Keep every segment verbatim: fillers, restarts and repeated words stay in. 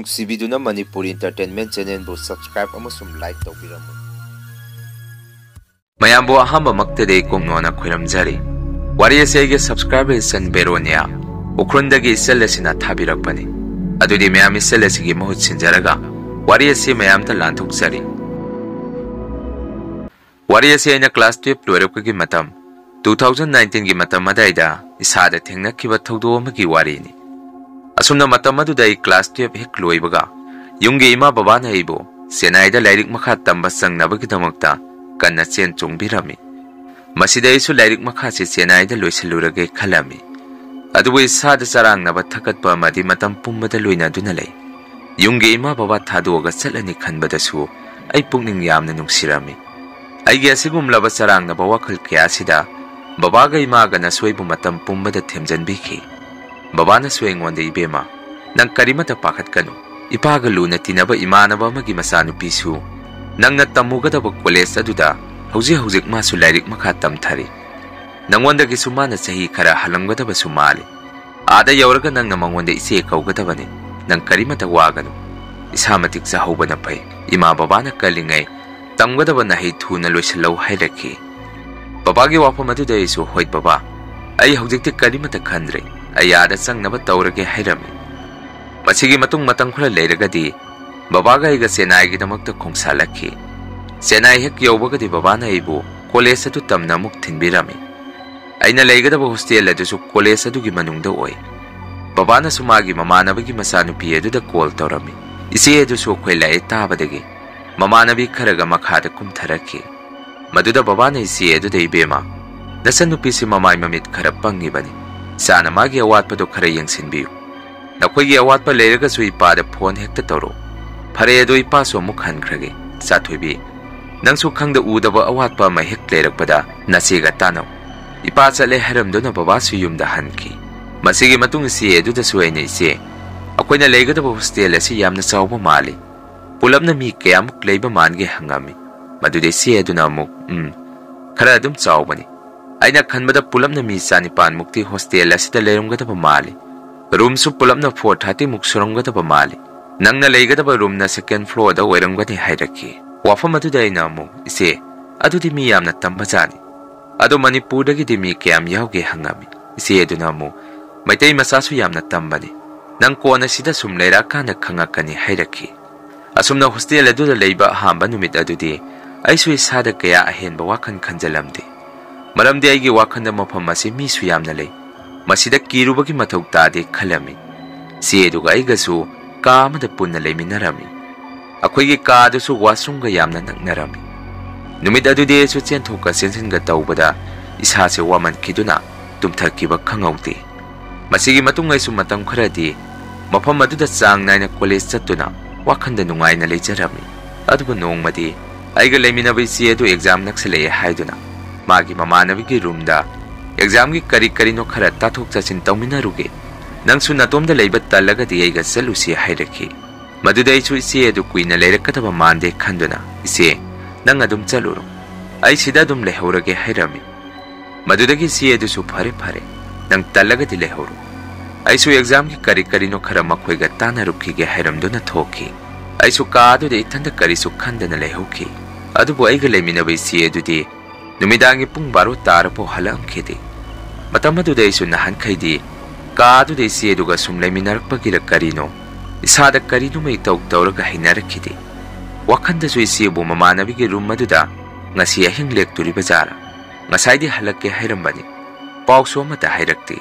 ꯅꯨꯡꯁꯤꯕꯤꯗꯨꯅ Manipur Entertainment Channelꯕꯨ subscribe ꯑꯃꯁꯨꯡ like ꯇꯧꯕꯤꯔꯝꯃꯨ꯫ ꯃꯌꯥꯝꯕꯨ ꯑꯍꯥꯟꯕꯃꯛꯇꯗꯤ ꯀꯣꯡꯅꯣꯅ ꯈꯣꯏꯔꯝꯖꯔꯤ꯫ ꯋꯥꯔꯤ ꯑꯁꯤ ꯑꯩꯒꯤ subscriber ꯏꯆꯟ ꯕꯦꯔꯣꯅꯤꯌꯥ ꯎꯈ꯭ꯔꯨꯜꯗꯒꯤ ꯏꯆꯜ ꯑꯁꯤꯅ ꯊꯥꯕꯤꯔꯛꯄꯅꯤ꯫ ꯑꯗꯨꯗꯤ ꯃꯌꯥꯝ ꯏꯆꯜ ꯑꯁꯤꯒꯤ ꯃꯍꯨꯠ ꯁꯤꯟꯖꯔꯒ ꯋꯥꯔꯤ ꯑꯁꯤ ꯃꯌꯥꯝꯗ ꯂꯥꯟꯊꯣꯛꯆꯔꯤ꯫ ꯋꯥꯔꯤ ꯑꯁꯤ ꯑꯩꯅ class twelve ꯂꯣꯏꯔꯛꯄꯒꯤ ꯃꯇꯝ, two thousand nineteenꯒꯤ ꯃꯇꯝ ꯑꯗꯥꯏꯗ ꯏꯁꯥꯗ ꯊꯦꯡꯅꯈꯤꯕ ꯊꯧꯗꯣꯛ ꯑꯃꯒꯤ ꯋꯥꯔꯤꯅꯤ꯫ ꯑꯁꯨꯝꯅ ꯃꯇꯝ ꯑꯗꯨꯗ ꯑꯩ class twelve ꯍꯦꯛ ꯂꯣꯏꯕꯒ ꯌꯨꯝꯒꯤ ꯏꯃꯥ ꯕꯕꯥꯅ ꯑꯩꯕꯨ ꯆꯦꯟꯅꯥꯏꯗ ꯂꯥꯏꯔꯤꯛ ꯃꯈꯥ ꯇꯝꯕ ꯆꯪꯅꯕꯒꯤꯗꯃꯛꯇ ꯀꯟꯅ ꯆꯦꯟ ꯆꯣꯡꯕꯤꯔꯝꯃꯤ꯫ ꯃꯁꯤꯗ ꯑꯩꯁꯨ ꯂꯥꯏꯔꯤꯛ ꯃꯈꯥꯁꯤ ꯆꯦꯟꯅꯥꯏꯗ ꯂꯣꯏꯁꯤꯜꯂꯨꯔꯒꯦ ꯈꯜꯂꯝꯃꯤ꯫ ꯑꯗꯨꯕꯨ ꯏꯁꯥꯗ ꯆꯔꯥꯡꯅꯕ ꯊꯀꯠꯄ ꯑꯃꯗꯤ ꯃꯇꯝ ꯄꯨꯝꯕꯗ ꯂꯣꯏꯅꯗꯨꯅ ꯂꯩ꯫ ꯌꯨꯝꯒꯤ ꯏꯃꯥ ꯕꯕꯥ ꯊꯥꯗꯣꯛꯑꯒ ꯆꯠꯂꯅꯤ ꯈꯟꯕꯗꯁꯨ ꯑꯩ ꯄꯨꯛꯅꯤꯡ ꯌꯥꯝꯅ ꯅꯨꯡꯁꯤꯔꯝꯃꯤ꯫ ꯑꯩꯒꯤ ꯑꯁꯤꯒꯨꯝꯂꯕ ꯆꯔꯥꯡꯅꯕ ꯋꯥꯈꯜ ꯀꯌꯥꯁꯤꯗ ꯕꯕꯥꯒ ꯏꯃꯥꯒꯅꯁꯨ ꯑꯩꯕꯨ ꯃꯇꯝ ꯄꯨꯝꯕꯗ ꯊꯦꯝꯖꯤꯟꯕꯤꯈꯤ꯫ ꯕꯕꯥꯅꯁꯨ ꯑꯩꯉꯣꯟꯗ, "ꯏꯕꯦꯝꯃ, ꯅꯪ ꯀꯔꯤꯃꯠꯇ ꯄꯥꯈꯠꯀꯅꯨ꯫ ꯏꯄꯥꯒ ꯂꯨꯅ ꯇꯤꯟꯅꯕ ꯏꯃꯥꯟꯅꯕ ꯑꯃꯒꯤ ꯃꯆꯥꯅꯨꯄꯤꯁꯨ ꯅꯪꯅ ꯇꯝꯃꯨꯒꯗꯕ college ꯑꯗꯨꯗ ꯍꯧꯖꯤꯛ ꯍꯧꯖꯤꯛ ꯃꯥꯁꯨ ꯂꯥꯏꯔꯤꯛ ꯃꯈꯥ ꯇꯝꯊꯔꯤ꯫ ꯅꯪꯉꯣꯟꯗꯒꯤꯁꯨ ꯃꯥꯅ ꯆꯍꯤ ꯈꯔ ꯍꯜꯂꯝꯒꯗꯕꯁꯨ ꯃꯥꯜꯂꯤ꯫ ꯑꯥꯗ ꯌꯧꯔꯒ ꯅꯪꯅ ꯃꯉꯣꯟꯗ ꯏꯆꯦ ꯀꯧꯒꯗꯕꯅꯤ꯫ ꯅꯪ ꯀꯔꯤꯃꯠꯇ ꯋꯥꯒꯅꯨ꯫ ꯏꯁꯥ ꯃꯇꯤꯛ ꯆꯥꯍꯧꯕꯅ ꯐꯩ꯫ ꯏꯃꯥ ꯕꯕꯥꯅ ꯀꯜꯂꯤꯉꯩ ꯇꯝꯒꯗꯕ ꯅꯍꯩ ꯊꯨꯅ ꯂꯣꯏꯁꯤꯜꯂꯧ" ꯍꯥꯏꯔꯛꯈꯤ꯫ ꯕꯕꯥꯒꯤ ꯋꯥꯐꯝ ꯑꯗꯨꯗ ꯑꯩꯁꯨ, "ꯍꯣꯏ ꯕꯕꯥ, ꯑꯩ ꯍꯧꯖꯤꯛꯇꯤ ꯀꯔꯤꯃꯠꯇ ꯈꯟꯗ꯭ꯔꯦ꯫ ꯑꯩ ꯑꯥꯗ ꯆꯪꯅꯕ ꯇꯧꯔꯒꯦ" ꯍꯥꯏꯔꯝꯃꯤ꯫ ꯃꯁꯤꯒꯤ ꯃꯇꯨꯡ ꯃꯇꯝ ꯈꯔ ꯂꯩꯔꯒꯗꯤ ꯕꯕꯥꯒ ꯑꯩꯒ ꯆꯦꯟꯅꯥꯏꯒꯤꯗꯃꯛꯇ ꯈꯣꯡꯁꯥꯜꯂꯛꯈꯤ꯫ ꯆꯦꯟꯅꯥꯏ ꯍꯦꯛ ꯌꯧꯕꯒꯗꯤ ꯕꯕꯥꯅ ꯑꯩꯕꯨ college ꯑꯗꯨ ꯇꯝꯅ ꯑꯃꯨꯛ ꯊꯤꯟꯕꯤꯔꯝꯃꯤ꯫ ꯑꯩꯅ ꯂꯩꯒꯗꯕ hostel ꯑꯗꯨꯁꯨ college ꯑꯗꯨꯒꯤ ꯃꯅꯨꯡꯗ ꯑꯣꯏ꯫ ꯕꯕꯥꯅꯁꯨ ꯃꯥꯒꯤ ꯃꯃꯥꯟꯅꯕꯒꯤ ꯃꯆꯥꯅꯨꯄꯤ ꯑꯗꯨꯗ call ꯇꯧꯔꯝꯃꯤ꯫ ꯏꯆꯦ ꯑꯗꯨꯁꯨ ꯑꯩꯈꯣꯏ ꯂꯥꯛꯑꯦ ꯇꯥꯕꯗꯒꯤ ꯃꯃꯥꯟꯅꯕꯤ ꯈꯔꯒ ꯃꯈꯥꯗ ꯀꯨꯝꯊꯔꯛꯈꯤ꯫ ꯃꯗꯨꯗ ꯕꯕꯥꯅ ꯏꯆꯦ ꯑꯗꯨꯗ, "ꯏꯕꯦꯝꯃ, ꯅꯆꯟꯅꯨꯄꯤꯁꯤ ꯃꯃꯥꯏ ꯃꯃꯤꯠ ꯈꯔ ꯄꯪꯉꯤꯕꯅꯤ꯫ ꯏꯆꯥꯅ ꯃꯥꯒꯤ ꯑꯋꯥꯠꯄꯗꯣ ꯈꯔ ꯌꯦꯡꯁꯤꯟꯕꯤꯌꯨ꯫ ꯅꯈꯣꯏꯒꯤ ꯑꯋꯥꯠꯄ ꯂꯩꯔꯒꯁꯨ ꯏꯄꯥꯗ phone ꯍꯦꯛꯇ ꯇꯧꯔꯛꯎ꯫ ꯐꯔꯦ, ꯑꯗꯣ ꯏꯄꯥꯁꯨ ꯑꯃꯨꯛ ꯍꯟꯈ꯭ꯔꯒꯦ꯫ ꯆꯥꯊꯣꯏꯕꯤ, ꯅꯪꯁꯨ ꯈꯪꯗ ꯎꯗꯕ ꯑꯋꯥꯠꯄ ꯑꯃ ꯍꯦꯛ ꯂꯩꯔꯛꯄꯗ ꯅꯆꯦꯒ ꯇꯥꯟꯅꯧ꯫" ꯏꯄꯥ ꯆꯠꯂꯦ ꯍꯥꯏꯔꯝꯗꯨꯅ ꯕꯕꯥꯁꯨ ꯌꯨꯝꯗ ꯍꯟꯈꯤ꯫ ꯃꯁꯤꯒꯤ ꯃꯇꯨꯡ ꯏꯆꯦ ꯑꯗꯨꯗꯁꯨ ꯑꯩꯅ, "ꯏꯆꯦ, ꯑꯩꯈꯣꯏꯅ ꯂꯩꯒꯗꯕ hostel ꯑꯁꯤ ꯌꯥꯝꯅ ꯆꯥꯎꯕ ꯃꯥꯜꯂꯤ꯫ ꯄꯨꯂꯞꯅ ꯃꯤ ꯀꯌꯥꯃꯨꯛ ꯂꯩꯕ ꯃꯥꯟꯒꯦ?" ꯍꯪꯉꯝꯃꯤ꯫ ꯃꯗꯨꯗ ꯏꯆꯦ ꯑꯗꯨꯅ ꯑꯃꯨꯛ, "ꯎꯝ, ꯈꯔ ꯑꯗꯨꯝ ꯆꯥꯎꯕꯅꯤ꯫ ꯑꯩꯅ ꯈꯟꯕꯗ ꯄꯨꯂꯞꯅ ꯃꯤ ꯆꯥꯅꯤꯄꯥꯟꯃꯨꯛꯇꯤ hostel ꯑꯁꯤꯗ ꯂꯩꯔꯝꯒꯗꯕ ꯃꯥꯜꯂꯤ꯫ Roomꯁꯨ ꯄꯨꯂꯞꯅ four thirtyꯃꯨꯛ ꯁꯨꯔꯝꯒꯗꯕ ꯃꯥꯜꯂꯤ꯫ "ꯅꯪꯅ ꯂꯩꯒꯗꯕ ꯔꯨꯝꯅ ꯁꯦꯀꯦꯟ ꯐ꯭ꯂꯣꯔꯗ ꯑꯣꯏꯔꯝꯒꯅꯤ" ꯍꯥꯏꯔꯛꯈꯤ꯫ ꯋꯥꯐꯝ ꯑꯗꯨꯗ ꯑꯩꯅ ꯑꯃꯨꯛ, "ꯏꯆꯦ, ꯑꯗꯨꯗꯤ ꯃꯤ ꯌꯥꯝꯅ ꯇꯝꯕꯖꯥꯠꯅꯤ꯫ ꯑꯗꯣ ꯃꯅꯤꯄꯨꯔꯗꯒꯤꯗꯤ ꯃꯤ ꯀꯌꯥꯝ ꯌꯥꯎꯒꯦ?" ꯍꯪꯉꯝꯃꯤ꯫ ꯏꯆꯦ ꯑꯗꯨꯅ ꯑꯃꯨꯛ, "ꯃꯩꯇꯩ ꯃꯆꯥꯁꯨ ꯌꯥꯝꯅ ꯇꯝꯕꯅꯤ꯫ ꯅꯪ ꯀꯣꯟꯅ ꯁꯤꯗ ꯁꯨꯝ ꯂꯩꯔꯛꯑꯀꯥꯟꯗ ꯈꯪꯉꯛꯀꯅꯤ" ꯍꯥꯏꯔꯛꯈꯤ꯫ ꯑꯁꯨꯝꯅ ꯍꯣꯁꯇꯦꯜ ꯑꯗꯨꯗ ꯂꯩꯕ ꯑꯍꯥꯟꯕ ꯅꯨꯃꯤꯠ ꯑꯗꯨꯗꯤ ꯑꯩꯁꯨ ꯏꯁꯥꯗ ꯀꯌꯥ ꯑꯍꯦꯟꯕ ꯋꯥꯈꯜ ꯈꯟꯖꯜꯂꯝꯗꯦ꯫ ꯃꯔꯝꯗꯤ ꯑꯩꯒꯤ ꯋꯥꯈꯜꯗ ꯃꯐꯝ ꯑꯁꯤ ꯃꯤꯁꯨ ꯌꯥꯝꯅ ꯂꯩ, ꯃꯁꯤꯗ ꯀꯤꯔꯨꯕꯒꯤ ꯃꯊꯧ ꯇꯥꯗꯦ ꯈꯜꯂꯝꯃꯤ꯫ ꯏꯆꯦ ꯑꯗꯨꯒ ꯑꯩꯒꯁꯨ ꯀꯥ ꯑꯃꯗ ꯄꯨꯟꯅ ꯂꯩꯃꯤꯟꯅꯔꯝꯃꯤ꯫ ꯑꯩꯈꯣꯏꯒꯤ ꯀꯥ ꯑꯗꯨꯁꯨ ꯋꯥꯁꯔꯨꯝꯒ ꯌꯥꯝꯅ ꯅꯛꯅꯔꯝꯃꯤ꯫ ꯅꯨꯃꯤꯠ ꯑꯗꯨꯗꯤ ꯑꯩꯁꯨ ꯆꯦꯟꯊꯣꯛꯀ ꯆꯦꯟꯁꯤꯟꯒ ꯇꯧꯕꯗ ꯏꯁꯥꯁꯦ ꯋꯥꯃꯟꯈꯤꯗꯨꯅ ꯇꯨꯝꯊꯈꯤꯕ ꯈꯪꯍꯧꯗꯦ꯫ ꯃꯁꯤꯒꯤ ꯃꯇꯨꯡ ꯑꯩꯁꯨ ꯃꯇꯝ ꯈꯔꯗꯤ ꯃꯐꯝ ꯑꯗꯨꯗ ꯆꯥꯡ ꯅꯥꯏꯅ ꯀꯣꯂꯦꯖ ꯆꯠꯇꯨꯅ ꯋꯥꯈꯜꯗ ꯅꯨꯡꯉꯥꯏꯅ ꯂꯩꯖꯔꯝꯃꯤ꯫ ꯑꯗꯨꯕꯨ ꯅꯣꯡꯃꯗꯤ ꯑꯩꯒ ꯂꯩꯃꯤꯟꯅꯕ ꯏꯆꯦ ꯑꯗꯨ ꯑꯦꯛꯖꯥꯝ ꯅꯛꯁꯜꯂꯛꯑꯦ ꯍꯥꯏꯗꯨꯅ ꯃꯥꯒꯤ ꯃꯃꯥꯟꯅꯕꯤꯒꯤ ꯔꯨꯝꯗ ꯑꯦꯛꯖꯥꯝꯒꯤ ꯀꯔꯤ ꯀꯔꯤꯅꯣ ꯈꯔ ꯇꯥꯊꯣꯛ ꯇꯥꯁꯤꯟ ꯇꯧꯃꯤꯟꯅꯔꯨꯒꯦ, ꯅꯪꯁꯨ ꯅꯇꯣꯝꯗ ꯂꯩꯕ ꯇꯜꯂꯒꯗꯤ ꯑꯩꯒ ꯆꯠꯂꯨꯁꯤ ꯍꯥꯏꯔꯛꯈꯤ꯫ ꯃꯗꯨꯗ ꯑꯩꯁꯨ ꯏꯆꯦ ꯑꯗꯨ ꯀꯨꯏꯅ ꯂꯩꯔꯛꯀꯗꯕ ꯃꯥꯟꯗꯦ ꯈꯟꯗꯨꯅ, "ꯏꯆꯦ, ꯅꯪ ꯑꯗꯨꯝ ꯆꯠꯂꯨꯔꯣ, ꯑꯩ ꯁꯤꯗ ꯑꯗꯨꯝ ꯂꯩꯍꯧꯔꯒꯦ" ꯍꯥꯏꯔꯝꯃꯤ꯫ ꯃꯗꯨꯗꯒꯤ ꯏꯆꯦ ꯑꯗꯨꯁꯨ, "ꯐꯔꯦ ꯐꯔꯦ, ꯅꯪ ꯇꯜꯂꯒꯗꯤ ꯂꯩꯍꯧꯔꯣ, ꯑꯩꯁꯨ ꯑꯦꯛꯖꯥꯝꯒꯤ ꯀꯔꯤ ꯀꯔꯤꯅꯣ ꯈꯔ ꯃꯈꯣꯏꯒ ꯇꯥꯟꯅꯔꯨꯈꯤꯒꯦ" ꯍꯥꯏꯔꯝꯗꯨꯅ ꯊꯣꯛꯈꯤ꯫ ꯑꯩꯁꯨ ꯀꯥ ꯑꯗꯨꯗ ꯏꯊꯟꯗ ꯀꯔꯤꯁꯨ ꯈꯟꯗꯅ ꯂꯩꯍꯧꯈꯤ꯫ ꯑꯗꯨꯕꯨ ꯑꯩꯒ ꯂꯩꯃꯤꯟꯅꯕ ꯏꯆꯦ ꯑꯗꯨꯗꯤ ꯅꯨꯃꯤꯗꯥꯡꯒꯤ ꯄꯨꯡ ꯕꯥꯔꯣ ꯇꯥꯔꯐꯥꯎ ꯍꯜꯂꯛꯑꯝꯈꯤꯗꯦ꯫ ꯃꯇꯝ ꯑꯗꯨꯗ ꯑꯩꯁꯨ ꯅꯍꯥꯟꯈꯩꯗꯤ ꯀꯥ ꯑꯗꯨꯗ ꯏꯆꯦ ꯑꯗꯨꯒ ꯁꯨꯝ ꯂꯩꯃꯤꯟꯅꯔꯛꯄꯒꯤꯔ ꯀꯔꯤꯅꯣ, ꯏꯁꯥꯗ ꯀꯔꯤꯅꯣꯃ ꯏꯇꯧ ꯇꯧꯔꯒ ꯍꯩꯅꯔꯛꯈꯤꯗꯦ꯫ ꯋꯥꯈꯟꯗꯁꯨ ꯏꯆꯦꯕꯨ ꯃꯃꯥꯟꯅꯕꯤꯒꯤ ꯔꯨꯝ ꯑꯗꯨꯗ ꯉꯁꯤ ꯑꯍꯤꯡ ꯂꯦꯛꯇꯣꯔꯤꯕ ꯖꯥꯔꯥ? ꯉꯁꯥꯏꯗꯤ ꯍꯜꯂꯛꯀꯦ ꯍꯥꯏꯔꯝꯕꯅꯤ, ꯄꯥꯎꯁꯨ ꯑꯃꯠꯇ ꯍꯥꯏꯔꯛꯇꯦ꯫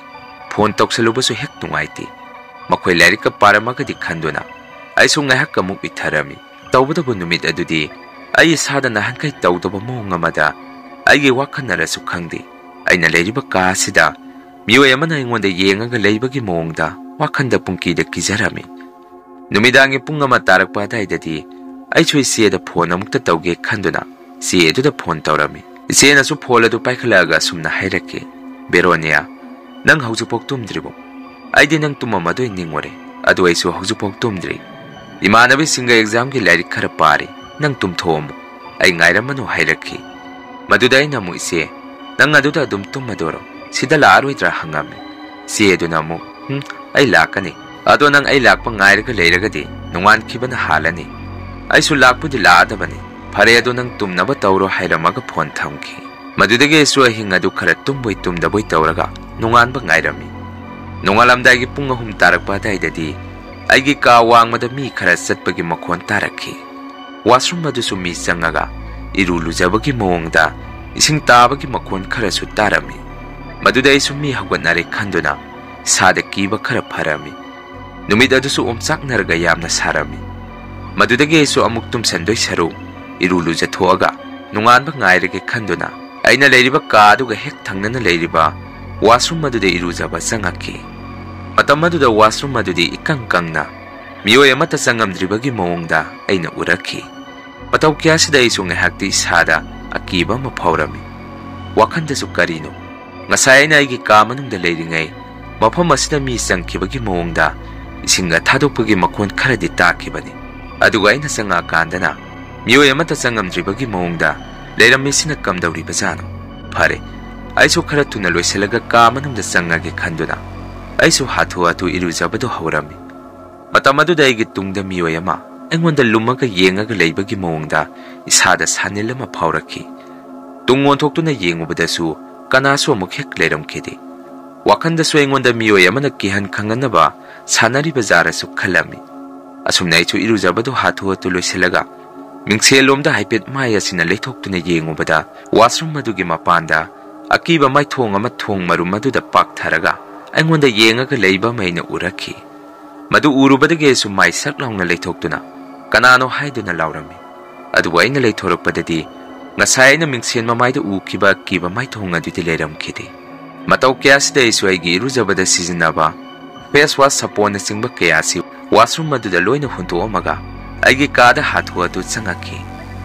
ꯐꯣꯟ ꯇꯧꯁꯜꯂꯨꯕꯁꯨ ꯍꯦꯛ ꯅꯨꯡꯉꯥꯏꯇꯦ꯫ ꯃꯈꯣꯏ ꯂꯥꯏꯔꯤꯛꯀ ꯄꯥꯔꯝꯃꯒꯗꯤ ꯈꯟꯗꯨꯅ ꯑꯩꯁꯨ ꯉꯥꯏꯍꯥꯛ ꯑꯃꯨꯛ ꯏꯊꯔꯝꯃꯤ꯫ ꯇꯧꯕꯇꯕꯨ ꯅꯨꯃꯤꯠ ꯑꯗꯨꯗꯤ ꯑꯩ ꯏꯁꯥꯗ ꯅꯍꯥꯟꯈꯩ ꯇꯧꯗꯕ ꯃꯑꯣꯡ ꯑꯃꯗ ꯑꯩꯒꯤ ꯋꯥꯈꯜꯅꯔꯁꯨ ꯈꯪꯗꯦ, ꯑꯩꯅ ꯂꯩꯔꯤꯕ ꯀꯥ ꯑꯁꯤꯗ ꯃꯤꯑꯣꯏ ꯑꯃꯅ ꯑꯩꯉꯣꯟꯗ ꯌꯦꯡꯉꯒ ꯂꯩꯕꯒꯤ ꯃꯑꯣꯡꯗ ꯋꯥꯈꯜꯗ ꯄꯨꯡꯀꯤꯗ ꯀꯤꯖꯔꯝꯃꯤ꯫ ꯅꯨꯃꯤꯗꯥꯡꯒꯤ ꯄꯨꯡ ꯑꯃ ꯇꯥꯔꯛꯄ ꯑꯗꯥꯏꯗꯗꯤ ꯑꯩꯁꯨ ꯏꯆꯦꯗ ꯐꯣꯟ ꯑꯃꯨꯛꯇ ꯇꯧꯒꯦ ꯈꯟꯗꯨꯅ ꯏꯆꯦ ꯑꯗꯨꯗ ꯐꯣꯟ ꯇꯧꯔꯝꯃꯤ꯫ ꯏꯆꯦꯅꯁꯨ ꯐꯣꯟ ꯑꯗꯨ ꯄꯥꯏꯈꯠꯂꯛꯑꯒ ꯑꯁꯨꯝꯅ ꯍꯥꯏꯔꯛꯈꯤ, "ꯕꯦꯔꯣꯅꯤꯌꯥ, ꯅꯪ ꯍꯧꯖꯤꯛꯐꯥꯎ ꯇꯨꯝꯗ꯭ꯔꯤꯕꯣ? ꯑꯩꯗꯤ ꯅꯪ ꯇꯨꯝꯃꯝꯃꯗꯣꯏ ꯅꯤꯡꯉꯨꯔꯦ, ꯑꯗꯨ ꯑꯩꯁꯨ ꯍꯧꯖꯤꯛꯐꯥꯎ ꯇꯨꯝꯗ꯭ꯔꯤ꯫ ꯏꯃꯥꯟꯅꯕꯤꯁꯤꯡꯒ ꯑꯦꯛꯖꯥꯝꯒꯤ ꯂꯥꯏꯔꯤꯛ ꯈꯔ ꯄꯥꯔꯤ, ꯅꯪ ꯇꯨꯝꯊꯣꯛꯑꯝꯃꯨ, ꯑꯩ ꯉꯥꯏꯔꯝꯃꯅꯨ" ꯍꯥꯏꯔꯛꯈꯤ꯫ ꯃꯗꯨꯗ ꯑꯩꯅ ꯑꯃꯨꯛ, "ꯏꯆꯦ, ꯅꯪ ꯑꯗꯨꯗ ꯑꯗꯨꯝ ꯇꯨꯝꯃꯗꯣꯏꯔꯣ? ꯁꯤꯗ ꯂꯥꯛꯑꯔꯣꯏꯗ꯭ꯔꯥ?" ꯍꯪꯉꯝꯃꯤ꯫ ꯏꯆꯦ ꯑꯗꯨꯅ ꯑꯃꯨꯛ, "ꯎꯝ, ꯑꯩ ꯂꯥꯛꯀꯅꯤ꯫ ꯑꯗꯣ ꯅꯪ ꯑꯩ ꯂꯥꯛꯄ ꯉꯥꯏꯔꯒ ꯂꯩꯔꯒꯗꯤ ꯅꯣꯡꯉꯥꯟꯈꯤꯕꯅ ꯍꯥꯜꯂꯅꯤ꯫ ꯑꯩꯁꯨ ꯂꯥꯛꯄꯨꯗꯤ ꯂꯥꯛꯑꯗꯕꯅꯤ꯫ ꯐꯔꯦ, ꯑꯗꯣ ꯅꯪ ꯇꯨꯝꯅꯕ ꯇꯧꯔꯣ ꯍꯥꯏꯔꯝꯃꯒ ꯐꯣꯟ ꯊꯝꯈꯤ꯫ ꯃꯗꯨꯗꯒꯤ ꯑꯩꯁꯨ ꯑꯍꯤꯡ ꯑꯗꯨ ꯈꯔ ꯇꯨꯝꯕꯣꯏ ꯇꯨꯝꯗꯕꯣꯏ ꯇꯧꯔꯒ ꯅꯣꯡꯉꯥꯟꯕ ꯉꯥꯏꯔꯝꯃꯤ꯫ ꯅꯣꯡꯉꯥꯜꯂꯝꯗꯥꯏꯒꯤ ꯄꯨꯡ ꯑꯍꯨꯝ ꯇꯥꯔꯛꯄ ꯑꯗꯥꯏꯗꯗꯤ ꯑꯩꯒꯤ ꯀꯥ ꯋꯥꯡꯃꯗ ꯃꯤ ꯈꯔ ꯆꯠꯄꯒꯤ ꯃꯈꯣꯟ ꯇꯥꯔꯛꯈꯤ꯫ ꯋꯥꯁꯔꯨꯝ ꯑꯗꯨꯁꯨ ꯃꯤ ꯆꯪꯉꯒ ꯏꯔꯨ ꯂꯨꯖꯕꯒꯤ ꯃꯑꯣꯡꯗ ꯏꯁꯤꯡ ꯇꯥꯕꯒꯤ ꯃꯈꯣꯟ ꯈꯔꯁꯨ ꯇꯥꯔꯝꯃꯤ꯫ ꯃꯗꯨꯗ ꯑꯩꯁꯨ ꯃꯤ ꯍꯧꯒꯠꯅꯔꯦ ꯈꯟꯗꯨꯅ ꯏꯁꯥꯗ ꯀꯤꯕ ꯈꯔ ꯐꯔꯝꯃꯤ꯫ ꯅꯨꯃꯤꯠ ꯑꯗꯨꯁꯨ ꯑꯣꯝꯆꯥꯛꯅꯔꯒ ꯌꯥꯝꯅ ꯁꯥꯔꯝꯃꯤ꯫ ꯃꯗꯨꯗꯒꯤ ꯑꯩꯁꯨ ꯑꯃꯨꯛ ꯇꯨꯝꯁꯟꯗꯣꯏ ꯁꯔꯨꯛ ꯏꯔꯨ ꯂꯨꯖꯊꯣꯛꯑꯒ ꯅꯣꯡꯉꯥꯟꯕ ꯉꯥꯏꯔꯒꯦ ꯈꯟꯗꯨꯅ ꯑꯩꯅ ꯂꯩꯔꯤꯕ ꯀꯥ ꯑꯗꯨꯒ ꯍꯦꯛ ꯊꯪꯅꯅ ꯂꯩꯔꯤꯕ ꯋꯥꯁꯔꯨꯝ ꯑꯗꯨꯗ ꯏꯔꯨꯖꯕ ꯆꯪꯉꯛꯈꯤ꯫ ꯃꯇꯝ ꯑꯗꯨꯗ ꯋꯥꯁꯔꯨꯝ ꯑꯗꯨꯗꯤ ꯏꯀꯪ ꯀꯪꯅ ꯃꯤꯑꯣꯏ ꯑꯃꯠꯇ ꯆꯪꯉꯝꯗ꯭ꯔꯤꯕꯒꯤ ꯃꯑꯣꯡꯗ ꯑꯩꯅ ꯎꯔꯛꯈꯤ꯫ ꯃꯇꯧ ꯀꯌꯥꯁꯤꯗ ꯑꯩꯁꯨ ꯉꯥꯏꯍꯥꯛꯇꯤ ꯏꯁꯥꯗ ꯑꯀꯤꯕ ꯑꯃ ꯐꯥꯎꯔꯝꯃꯤ꯫ ꯋꯥꯈꯜꯗꯁꯨ ꯀꯔꯤꯅꯣ, ꯉꯁꯥꯏ ꯑꯩꯅ ꯑꯩꯒꯤ ꯀꯥ ꯃꯅꯨꯡꯗ ꯂꯩꯔꯤꯉꯩ ꯃꯐꯝ ꯑꯁꯤꯗ ꯃꯤ ꯆꯪꯈꯤꯕꯒꯤ ꯃꯑꯣꯡꯗ ꯏꯁꯤꯡꯒ ꯊꯥꯗꯣꯛꯄꯒꯤ ꯃꯈꯣꯟ ꯈꯔꯗꯤ ꯇꯥꯈꯤꯕꯅꯤ꯫ ꯑꯗꯨꯒ ꯑꯩꯅ ꯆꯪꯉꯛꯑꯀꯥꯟꯗꯅ ꯃꯤꯑꯣꯏ ꯑꯃꯠꯇ ꯆꯪꯉꯝꯗ꯭ꯔꯤꯕꯒꯤ ꯃꯑꯣꯡꯗ ꯂꯩꯔꯝꯃꯤꯁꯤꯅ ꯀꯝꯗꯧꯔꯤꯕꯖꯥꯠꯅꯣ? ꯐꯔꯦ, ꯑꯩꯁꯨ ꯈꯔ ꯊꯨꯅ ꯂꯣꯏꯁꯤꯜꯂꯒ ꯀꯥ ꯃꯅꯨꯡꯗ ꯆꯪꯉꯒꯦ ꯈꯟꯗꯨꯅ ꯑꯩꯁꯨ ꯍꯥꯊꯨ ꯍꯥꯊꯨ ꯏꯔꯨꯖꯕꯗꯨ ꯍꯧꯔꯝꯃꯤ꯫ ꯃꯇꯝ ꯑꯗꯨꯗ ꯑꯩꯒꯤ ꯇꯨꯡꯗ ꯃꯤꯑꯣꯏ ꯑꯃ ꯑꯩꯉꯣꯟꯗ ꯂꯨꯝꯃꯒ ꯌꯦꯡꯉꯒ ꯂꯩꯕꯒꯤ ꯃꯑꯣꯡꯗ ꯏꯁꯥꯗ ꯁꯥꯅꯤꯜ ꯑꯃ ꯐꯥꯎꯔꯛꯈꯤ꯫ ꯇꯨꯡ ꯑꯣꯟꯊꯣꯛꯇꯨꯅ ꯌꯦꯡꯉꯨꯕꯗꯁꯨ ꯀꯅꯥꯁꯨ ꯑꯃꯨꯛ ꯍꯦꯛ ꯂꯩꯔꯝꯈꯤꯗꯦ꯫ ꯋꯥꯈꯜꯗꯁꯨ ꯑꯩꯉꯣꯟꯗ ꯃꯤꯑꯣꯏ ꯑꯃꯅ ꯀꯤꯍꯟ ꯈꯪꯍꯟꯅꯕ ꯁꯥꯟꯅꯔꯤꯕ ꯖꯥꯔꯁꯨ ꯈꯜꯂꯝꯃꯤ꯫ ꯑꯁꯨꯝꯅ ꯑꯩꯁꯨ ꯏꯔꯨꯖꯕꯗꯨ ꯍꯥꯊꯨ ꯍꯥꯊꯨ ꯂꯣꯏꯁꯤꯜꯂꯒ ꯃꯤꯡꯁꯦꯜꯂꯣꯝꯗ ꯍꯥꯏꯐꯦꯠ ꯃꯥꯏ ꯑꯁꯤꯅ ꯂꯩꯊꯣꯛꯇꯨꯅ ꯌꯦꯡꯉꯨꯕꯗ ꯋꯥꯁꯔꯨꯝ ꯑꯗꯨꯒꯤ ꯃꯄꯥꯟꯗ ꯑꯀꯤꯕ ꯃꯥꯏꯊꯣꯡ ꯑꯃ ꯊꯣꯡ ꯃꯔꯨꯝ ꯑꯗꯨꯗ ꯄꯥꯛꯊꯔꯒ ꯑꯩꯉꯣꯟꯗ ꯌꯦꯡꯉꯒ ꯂꯩꯕ ꯑꯃ ꯑꯩꯅ ꯎꯔꯛꯈꯤ꯫ ꯃꯗꯨ ꯎꯔꯨꯕꯗꯒꯤ ꯑꯩꯁꯨ ꯃꯥꯏ ꯁꯛ ꯂꯥꯎꯅ ꯂꯩꯊꯣꯛꯇꯨꯅ ꯀꯅꯥꯅꯣ ꯍꯥꯏꯗꯨꯅ ꯂꯥꯎꯔꯝꯃꯤ꯫ ꯑꯗꯨꯕꯨ ꯑꯩꯅ ꯂꯩꯊꯣꯔꯛꯄꯗꯗꯤ ꯉꯁꯥꯏ ꯑꯩꯅ ꯃꯤꯡꯁꯦꯟ ꯃꯃꯥꯏꯗ ꯎꯈꯤꯕ ꯑꯀꯤꯕ ꯃꯥꯏꯊꯣꯡ ꯑꯗꯨꯗꯤ ꯂꯩꯔꯝꯈꯤꯗꯦ꯫ ꯃꯇꯧ ꯀꯌꯥꯁꯤꯗ ꯑꯩꯁꯨ ꯑꯩꯒꯤ ꯏꯔꯨꯖꯕꯗ ꯁꯤꯖꯤꯟꯅꯕ ꯐꯦꯁ ꯋꯥꯁ, ꯁꯥꯄꯣꯟꯅꯆꯤꯡꯕ ꯀꯌꯥ ꯑꯁꯤ ꯋꯥꯁꯔꯨꯝ ꯑꯗꯨꯗ ꯂꯣꯏꯅ ꯍꯨꯟꯗꯣꯛꯑꯝꯃꯒ ꯑꯩꯒꯤ ꯀꯥꯗ ꯍꯥꯊꯨ ꯍꯥꯊꯨ ꯆꯪꯉꯛꯈꯤ꯫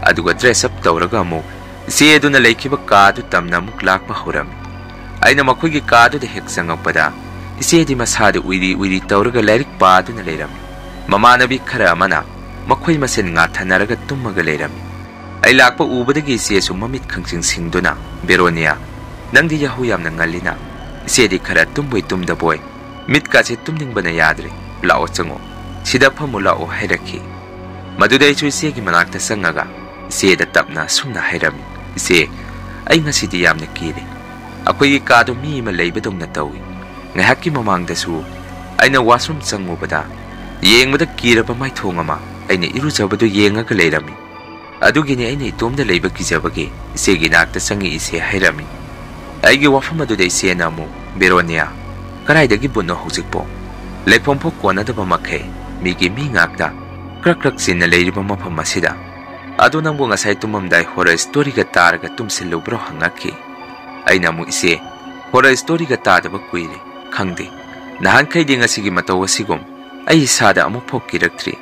ꯑꯗꯨꯒ ꯗ꯭ꯔꯦꯁ ꯑꯞ ꯇꯧꯔꯒ ꯑꯃꯨꯛ ꯏꯆꯦ ꯑꯗꯨꯅ ꯂꯩꯈꯤꯕ ꯀꯥ ꯑꯗꯨ ꯇꯝꯅ ꯑꯃꯨꯛ ꯂꯥꯛꯄ ꯍꯧꯔꯝꯃꯤ꯫ ꯑꯩꯅ ꯃꯈꯣꯏꯒꯤ ꯀꯥ ꯑꯗꯨꯗ ꯍꯦꯛ ꯆꯪꯉꯛꯄꯗ ꯏꯆꯦꯗꯤ ꯃꯁꯥꯗ ꯎꯏꯔꯤ ꯎꯏꯔꯤ ꯇꯧꯔꯒ ꯂꯥꯏꯔꯤꯛ ꯄꯥꯗꯨꯅ ꯂꯩꯔꯝꯃꯤ꯫ ꯃꯃꯥꯟꯅꯕꯤ ꯈꯔ ꯑꯃꯅ ꯃꯈꯣꯏ ꯃꯁꯦꯟ ꯉꯥꯊꯅꯔꯒ ꯇꯨꯝꯃꯒ ꯂꯩꯔꯝꯃꯤ꯫ ꯑꯩ ꯂꯥꯛꯄ ꯎꯕꯗꯒꯤ ꯏꯆꯦꯁꯨ ꯃꯃꯤꯠ ꯈꯪꯁꯤꯡ ꯁꯤꯡꯗꯨꯅ, "ꯕꯦꯔꯣꯅꯤꯌꯥ, ꯅꯪꯗꯤ ꯌꯥꯍꯧ ꯌꯥꯝꯅ ꯉꯜꯂꯤꯅ꯫ ꯏꯆꯦꯗꯤ ꯈꯔ ꯇꯨꯝꯕꯣꯏ ꯇꯨꯝꯗꯕꯣꯏ, ꯃꯤꯠꯀꯥꯁꯦ ꯇꯨꯝꯅꯤꯡꯕꯅ ꯌꯥꯗ꯭ꯔꯦ꯫ ꯂꯥꯛꯑꯣ ꯆꯪꯉꯣ꯫ "ꯁꯤꯗ ꯐꯝꯃꯨ ꯂꯥꯛꯑꯣ" ꯍꯥꯏꯔꯛꯈꯤ꯫ ꯃꯗꯨꯗ ꯑꯩꯁꯨ ꯏꯆꯦꯒꯤ ꯃꯅꯥꯛꯇ ꯆꯪꯉꯒ ꯏꯆꯦꯗ ꯇꯞꯅ ꯑꯁꯨꯝꯅ ꯍꯥꯏꯔꯝꯃꯤ, "ꯏꯆꯦ, ꯑꯩ ꯉꯁꯤꯗꯤ ꯌꯥꯝꯅ ꯀꯤꯔꯦ꯫ ꯑꯩꯈꯣꯏꯒꯤ ꯀꯥꯗꯣ ꯃꯤ ꯑꯃ ꯂꯩꯕꯗꯧꯅ ꯇꯧꯏ꯫ ꯉꯥꯏꯍꯥꯛꯀꯤ ꯃꯃꯥꯡꯗꯁꯨ ꯑꯩꯅ washroom ꯆꯪꯉꯨꯕꯗ, ꯌꯦꯡꯕꯗ ꯀꯤꯔꯕ ꯃꯥꯏꯊꯣꯡ ꯑꯃ ꯑꯩꯅ ꯏꯔꯨꯖꯕꯗꯨ ꯌꯦꯡꯉꯒ ꯂꯩꯔꯝꯃꯤ꯫ ꯑꯗꯨꯒꯤꯅꯤ ꯑꯩꯅ ꯏꯇꯣꯝꯗ ꯂꯩꯕ ꯀꯤꯖꯕꯒꯤ ꯏꯆꯦꯒꯤ ꯅꯥꯛꯇ ꯆꯪꯉꯛꯏꯁꯦ" ꯍꯥꯏꯔꯝꯃꯤ꯫ ꯑꯩꯒꯤ ꯋꯥꯐꯝ ꯑꯗꯨꯗ ꯏꯆꯦꯅ ꯑꯃꯨꯛ, "ꯕꯦꯔꯣꯅꯤꯌꯥ, ꯀꯗꯥꯏꯗꯒꯤ ꯕꯨꯠꯅꯣ ꯍꯧꯖꯤꯛꯄꯣ? ꯂꯩꯐꯝꯐꯥꯎ ꯀꯣꯟꯅꯗꯕ ꯃꯈꯩ ꯃꯤꯒꯤ ꯃꯤ ꯉꯥꯛꯇ ꯀ꯭ꯔꯛ ꯀ꯭ꯔꯛ ꯆꯤꯟꯅ ꯂꯩꯔꯤꯕ ꯃꯐꯝ ꯑꯁꯤꯗ꯫ ꯑꯗꯣ ꯅꯪꯕꯨ ꯉꯁꯥꯏ ꯇꯨꯝꯃꯝꯗꯥꯏ horror storyꯒ ꯇꯥꯔꯒ ꯇꯨꯝꯁꯤꯜꯂꯨꯕ꯭ꯔꯣ?" ꯍꯪꯉꯛꯈꯤ꯫ ꯑꯩꯅ ꯑꯃꯨꯛ, "ꯏꯆꯦ, horror storyꯒ ꯇꯥꯗꯕ ꯀꯨꯏꯔꯦ꯫ ꯈꯪꯗꯦ, ꯅꯍꯥꯟꯈꯩꯗꯤ ꯉꯁꯤꯒꯤ ꯃꯇꯧ ꯑꯁꯤꯒꯨꯝ ꯑꯩ ꯏꯁꯥꯗ ꯑꯃꯨꯛꯐꯥꯎ ꯀꯤꯔꯛꯇ꯭ꯔꯤ꯫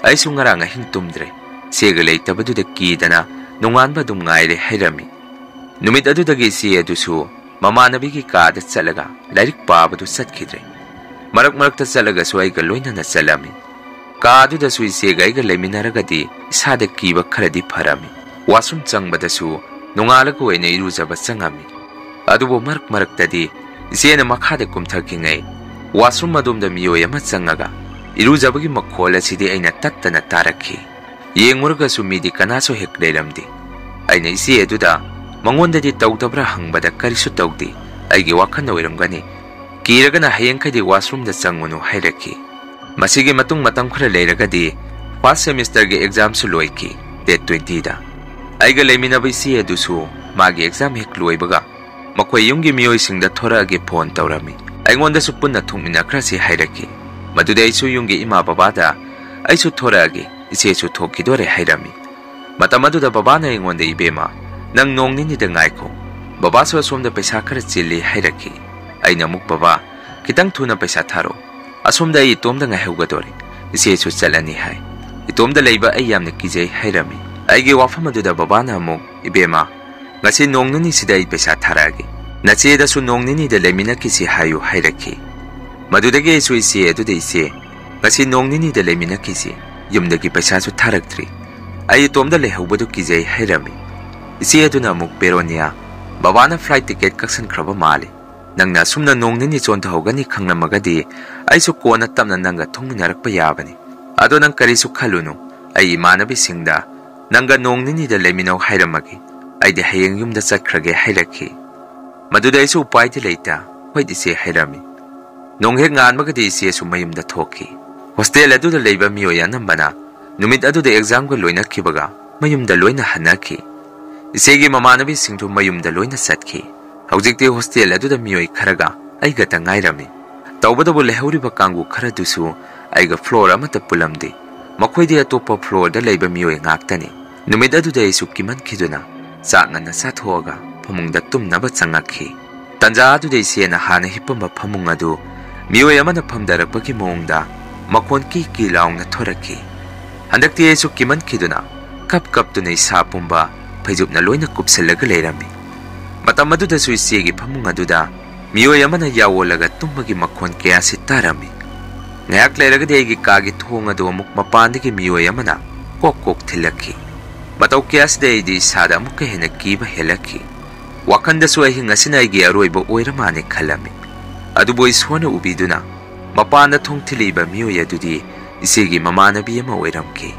ꯑꯩꯁꯨ ꯉꯔꯥꯡ ꯑꯍꯤꯡ ꯇꯨꯝꯗ꯭ꯔꯦ꯫ ꯏꯆꯦꯒ ꯂꯩꯇꯕꯗꯨꯗ ꯀꯤꯗꯅ ꯅꯣꯡꯉꯥꯟꯕ ꯑꯗꯨꯝ ꯉꯥꯏꯔꯦ" ꯍꯥꯏꯔꯝꯃꯤ꯫ ꯅꯨꯃꯤꯠ ꯑꯗꯨꯗꯒꯤ ꯏꯆꯦ ꯑꯗꯨꯁꯨ ꯃꯃꯥꯟꯅꯕꯤꯒꯤ ꯀꯥꯗ ꯆꯠꯂꯒ ꯂꯥꯏꯔꯤꯛ ꯄꯥꯕꯗꯨ ꯆꯠꯈꯤꯗ꯭ꯔꯦ꯫ ꯃꯔꯛ ꯃꯔꯛꯇ ꯆꯠꯂꯒꯁꯨ ꯑꯩꯒ ꯂꯣꯏꯅꯅ ꯆꯠꯂꯝꯃꯤ꯫ ꯀꯥꯗꯨꯗꯁꯨ ꯏꯆꯦꯒ ꯑꯩꯒ ꯂꯩꯃꯤꯟꯅꯔꯒꯗꯤ ꯏꯁꯥꯗ ꯀꯤꯕ ꯈꯔꯗꯤ ꯐꯔꯝꯃꯤ꯫ Washroom ꯆꯪꯕꯗꯁꯨ ꯅꯣꯡꯉꯥꯜꯂꯒ ꯑꯣꯏꯅ ꯏꯔꯨꯖꯕ ꯆꯪꯉꯝꯃꯤ꯫ ꯑꯗꯨꯕꯨ ꯃꯔꯛ ꯃꯔꯛꯇꯗꯤ ꯏꯆꯦꯅ ꯃꯈꯥꯗ ꯀꯨꯝꯊꯈꯤꯉꯩ washroom ꯑꯗꯣꯝꯗ ꯃꯤꯑꯣꯏ ꯑꯃ ꯆꯪꯉꯒ ꯏꯔꯨꯖꯕꯒꯤ ꯃꯈꯣꯜ ꯑꯁꯤꯗꯤ ꯑꯩꯅ ꯇꯠꯇꯅ ꯇꯥꯔꯛꯈꯤ꯫ ꯌꯦꯡꯉꯨꯔꯒꯁꯨ ꯃꯤꯗꯤ ꯀꯅꯥꯁꯨ ꯍꯦꯛ ꯂꯩꯔꯝꯗꯦ꯫ ꯑꯩꯅ ꯏꯆꯦ ꯑꯗꯨꯗ ꯃꯉꯣꯟꯗꯗꯤ ꯇꯧꯗꯕ꯭ꯔꯥ ꯍꯪꯕꯗ ꯀꯔꯤꯁꯨ ꯇꯧꯗꯦ, ꯑꯩꯒꯤ ꯋꯥꯈꯜꯅ ꯑꯣꯏꯔꯝꯒꯅꯤ, ꯀꯤꯔꯒꯅ ꯍꯌꯦꯡꯈꯩꯗꯤ washroomꯗ ꯆꯪꯉꯨꯅꯨ ꯍꯥꯏꯔꯛꯈꯤ꯫ ꯃꯁꯤꯒꯤ ꯃꯇꯨꯡ ꯃꯇꯝ ꯈꯔ ꯂꯩꯔꯒꯗꯤ first semesterꯒꯤ examꯁꯨ ꯂꯣꯏꯈꯤ, date twentyꯗ꯫ ꯑꯩꯒ ꯂꯩꯃꯤꯟꯅꯕ ꯏꯆꯦ ꯑꯗꯨꯁꯨ ꯃꯥꯒꯤ exam ꯍꯦꯛ ꯂꯣꯏꯕꯒ ꯃꯈꯣꯏ ꯌꯨꯝꯒꯤ ꯃꯤꯑꯣꯏꯁꯤꯡꯗ ꯊꯣꯔꯛꯑꯒꯦ phone ꯇꯧꯔꯝꯃꯤ꯫ ꯑꯩꯉꯣꯟꯗꯁꯨ ꯄꯨꯟꯅ ꯊꯣꯛꯃꯤꯟꯅꯈ꯭ꯔꯁꯤ ꯍꯥꯏꯔꯛꯈꯤ꯫ ꯃꯗꯨꯗ ꯑꯩꯁꯨ ꯌꯨꯝꯒꯤ ꯏꯃꯥ ꯕꯕꯥꯗ "ꯑꯩꯁꯨ ꯊꯣꯔꯛꯑꯒꯦ, ꯏꯆꯦꯁꯨ ꯊꯣꯛꯈꯤꯗꯣꯔꯦ" ꯍꯥꯏꯔꯝꯃꯤ꯫ ꯃꯇꯝ ꯑꯗꯨꯗ ꯕꯕꯥꯅ ꯑꯩꯉꯣꯟꯗ, "ꯏꯕꯦꯝꯃ, ꯅꯪ ꯅꯣꯡ ꯅꯤꯅꯤꯗ ꯉꯥꯏꯈꯣ, ꯕꯕꯥꯁꯨ ꯑꯁꯣꯝꯗ ꯄꯩꯁꯥ ꯈꯔ ꯆꯤꯜꯂꯤ" ꯍꯥꯏꯔꯛꯈꯤ꯫ ꯑꯩꯅ ꯑꯃꯨꯛ, "ꯕꯕꯥ, ꯈꯤꯇꯪ ꯊꯨꯅ ꯄꯩꯁꯥ ꯊꯥꯔꯛꯑꯣ, ꯑꯁꯣꯝꯗ ꯑꯩ ꯏꯇꯣꯝꯗ ꯉꯥꯏꯍꯧꯒꯗꯣꯔꯦ, ꯏꯆꯦꯁꯨ ꯆꯠꯂꯅꯤ" ꯍꯥꯏ꯫ "ꯏꯇꯣꯝꯗ ꯂꯩꯕ ꯑꯩ ꯌꯥꯝꯅ ꯀꯤꯖꯩ" ꯍꯥꯏꯔꯝꯃꯤ꯫ ꯑꯩꯒꯤ ꯋꯥꯐꯝ ꯑꯗꯨꯗ ꯕꯕꯥꯅ ꯑꯃꯨꯛ, "ꯏꯕꯦꯝꯃ, ꯉꯁꯤ ꯅꯣꯡ ꯅꯤꯅꯤꯁꯤꯗ ꯑꯩ ꯄꯩꯁꯥ ꯊꯥꯔꯛꯑꯒꯦ, ꯅꯆꯦꯗꯁꯨ ꯅꯣꯡ ꯅꯤꯅꯤꯗ ꯂꯩꯃꯤꯟꯅꯈꯤꯁꯤ ꯍꯥꯏꯌꯨ" ꯍꯥꯏꯔꯛꯈꯤ꯫ ꯃꯗꯨꯗꯒꯤ ꯑꯩꯁꯨ ꯏꯆꯦ ꯑꯗꯨꯗ, "ꯏꯆꯦ, ꯉꯁꯤ ꯅꯣꯡ ꯅꯤꯅꯤꯗ ꯂꯩꯃꯤꯟꯅꯈꯤꯁꯤ, ꯌꯨꯝꯗꯒꯤ ꯄꯩꯁꯥꯁꯨ ꯊꯥꯔꯛꯇ꯭ꯔꯤ, ꯑꯩ ꯏꯇꯣꯝꯗ ꯂꯩꯍꯧꯕꯗꯨ ꯀꯤꯖꯩ" ꯍꯥꯏꯔꯝꯃꯤ꯫ ꯏꯆꯦ ꯑꯗꯨꯅ ꯑꯃꯨꯛ, "ꯕꯦꯔꯣꯅꯤꯌꯥ, ꯕꯕꯥꯅ flight ticket ꯀꯛꯁꯟꯈ꯭ꯔꯕ ꯃꯥꯜꯂꯤ, ꯅꯪꯅ ꯑꯁꯨꯝꯅ ꯅꯣꯡ ꯅꯤꯅꯤ ꯆꯣꯟꯊꯍꯧꯒꯅꯤ ꯈꯪꯂꯝꯃꯒꯗꯤ ꯑꯩꯁꯨ ꯀꯣꯟꯅ ꯇꯞꯅ ꯅꯪꯒ ꯊꯣꯡꯃꯤꯟꯅꯔꯛꯄ ꯌꯥꯕꯅꯤ꯫ ꯑꯗꯣ ꯅꯪ ꯀꯔꯤꯁꯨ ꯈꯜꯂꯨꯅꯨ, ꯑꯩ ꯏꯃꯥꯟꯅꯕꯤꯁꯤꯡꯗ ꯅꯪꯒ ꯅꯣꯡ ꯅꯤꯅꯤꯗ ꯂꯩꯃꯤꯟꯅꯧ ꯍꯥꯏꯔꯝꯃꯒꯦ꯫ ꯑꯩꯗꯤ ꯍꯌꯦꯡ ꯌꯨꯝꯗ ꯆꯠꯈ꯭ꯔꯒꯦ ꯍꯥꯏꯔꯛꯈꯤ꯫ ꯃꯗꯨꯗ ꯑꯩꯁꯨ ꯎꯄꯥꯏꯗꯤ ꯂꯩꯇ, "ꯍꯣꯏ ꯏꯆꯦ" ꯍꯥꯏꯔꯝꯃꯤ꯫ ꯅꯣꯡ ꯍꯦꯛ ꯉꯥꯟꯕꯒꯗꯤ ꯏꯆꯦꯁꯨ ꯃꯌꯨꯝꯗ ꯊꯣꯛꯈꯤ꯫ ꯍꯣꯁꯇꯦꯜ ꯑꯗꯨꯗ ꯂꯩꯕ ꯃꯤꯑꯣꯏ ꯑꯅꯝꯕꯅ ꯅꯨꯃꯤꯠ ꯑꯗꯨꯗ ꯑꯦꯛꯖꯥꯝꯒ ꯂꯣꯏꯅꯈꯤꯕꯒ ꯃꯌꯨꯝꯗ ꯂꯣꯏꯅ ꯍꯟꯅꯈꯤ꯫ ꯏꯆꯦꯒꯤ ꯃꯃꯥꯟꯅꯕꯤꯁꯤꯡꯁꯨ ꯃꯌꯨꯝꯗ ꯂꯣꯏꯅ ꯆꯠꯈꯤ꯫ ꯍꯧꯖꯤꯛꯇꯤ ꯍꯣꯁꯇꯦꯜ ꯑꯗꯨꯗ ꯃꯤꯑꯣꯏ ꯈꯔꯒ ꯑꯩꯒꯇ ꯉꯥꯏꯔꯝꯃꯤ꯫ ꯇꯧꯕꯇꯕꯨ ꯂꯩꯍꯧꯔꯤꯕ ꯀꯥꯡꯕꯨ ꯈꯔꯗꯨꯁꯨ ꯑꯩꯒ ꯐ꯭ꯂꯣꯔ ꯑꯃꯠꯇ ꯄꯨꯜꯂꯝꯗꯦ꯫ ꯃꯈꯣꯏꯗꯤ ꯑꯇꯣꯞꯄ ꯐ꯭ꯂꯣꯔꯗ ꯂꯩꯕ ꯃꯤꯑꯣꯏ ꯉꯥꯛꯇꯅꯤ꯫ ꯅꯨꯃꯤꯠ ꯑꯗꯨꯗ ꯑꯩꯁꯨ ꯀꯤꯃꯟꯈꯤꯗꯨꯅ ꯆꯥꯛ ꯉꯟꯅ ꯆꯥꯊꯣꯛꯑꯒ ꯐꯃꯨꯡꯗ ꯇꯨꯝꯅꯕ ꯆꯪꯉꯛꯈꯤ꯫ ꯇꯟꯖꯥ ꯑꯗꯨꯗ ꯏꯆꯦꯅ ꯍꯥꯟꯅ ꯍꯤꯞꯄꯝꯕ ꯐꯃꯨꯡ ꯑꯗꯨ ꯃꯤꯑꯣꯏ ꯑꯃꯅ ꯐꯝꯊꯔꯛꯄꯒꯤ ꯃꯑꯣꯡꯗ ꯃꯈꯣꯟ ꯀꯤ ꯀꯤ ꯂꯥꯎꯅ ꯊꯣꯔꯛꯈꯤ꯫ ꯍꯟꯗꯛꯇꯤ ꯑꯩꯁꯨ ꯀꯤꯃꯟꯈꯤꯗꯨꯅ ꯀꯞ ꯀꯞꯇꯨꯅ ꯏꯁꯥ ꯄꯨꯝꯕ ꯐꯩꯖꯨꯞꯅ ꯂꯣꯏꯅ ꯀꯨꯞꯁꯤꯜꯂꯒ ꯂꯩꯔꯝꯃꯤ꯫ ꯃꯇꯝ ꯑꯗꯨꯗꯁꯨ ꯏꯆꯦꯒꯤ ꯐꯃꯨꯡ ꯑꯗꯨꯗ ꯃꯤꯑꯣꯏ ꯑꯃꯅ ꯌꯥꯑꯣꯜꯂꯒ ꯇꯨꯝꯕꯒꯤ ꯃꯈꯣꯟ ꯀꯌꯥꯁꯤ ꯇꯥꯔꯝꯃꯤ꯫ ꯉꯥꯏꯍꯥꯛ ꯂꯩꯔꯒꯗꯤ ꯑꯩꯒꯤ ꯀꯥꯒꯤ ꯊꯣꯡ ꯑꯗꯨ ꯑꯃꯨꯛ ꯃꯄꯥꯟꯗꯒꯤ ꯃꯤꯑꯣꯏ ꯑꯃꯅ ꯀꯣꯛ ꯀꯣꯛ ꯊꯤꯜꯂꯛꯈꯤ꯫ ꯃꯇꯧ ꯀꯌꯥꯁꯤꯗ ꯑꯩꯗꯤ ꯏꯁꯥꯗ ꯑꯃꯨꯛꯀ ꯍꯦꯟꯅ ꯀꯤꯕ ꯍꯦꯜꯂꯛꯈꯤ꯫ ꯋꯥꯈꯟꯗꯁꯨ ꯑꯍꯤꯡ ꯑꯁꯤꯅ ꯑꯩꯒꯤ ꯑꯔꯣꯏꯕ ꯑꯣꯏꯔ ꯃꯥꯅꯦ ꯈꯜꯂꯝꯃꯤ꯫ ꯑꯗꯨꯕꯨ ꯏꯁꯣꯔꯅ ꯎꯕꯤꯗꯨꯅ ꯃꯄꯥꯟꯗ ꯊꯣꯡ ꯊꯤꯜꯂꯛꯏꯕ ꯃꯤꯑꯣꯏ ꯑꯗꯨꯗꯤ ꯏꯆꯦꯒꯤ ꯃꯃꯥꯟꯅꯕꯤ ꯑꯃ ꯑꯣꯏꯔꯝꯈꯤ꯫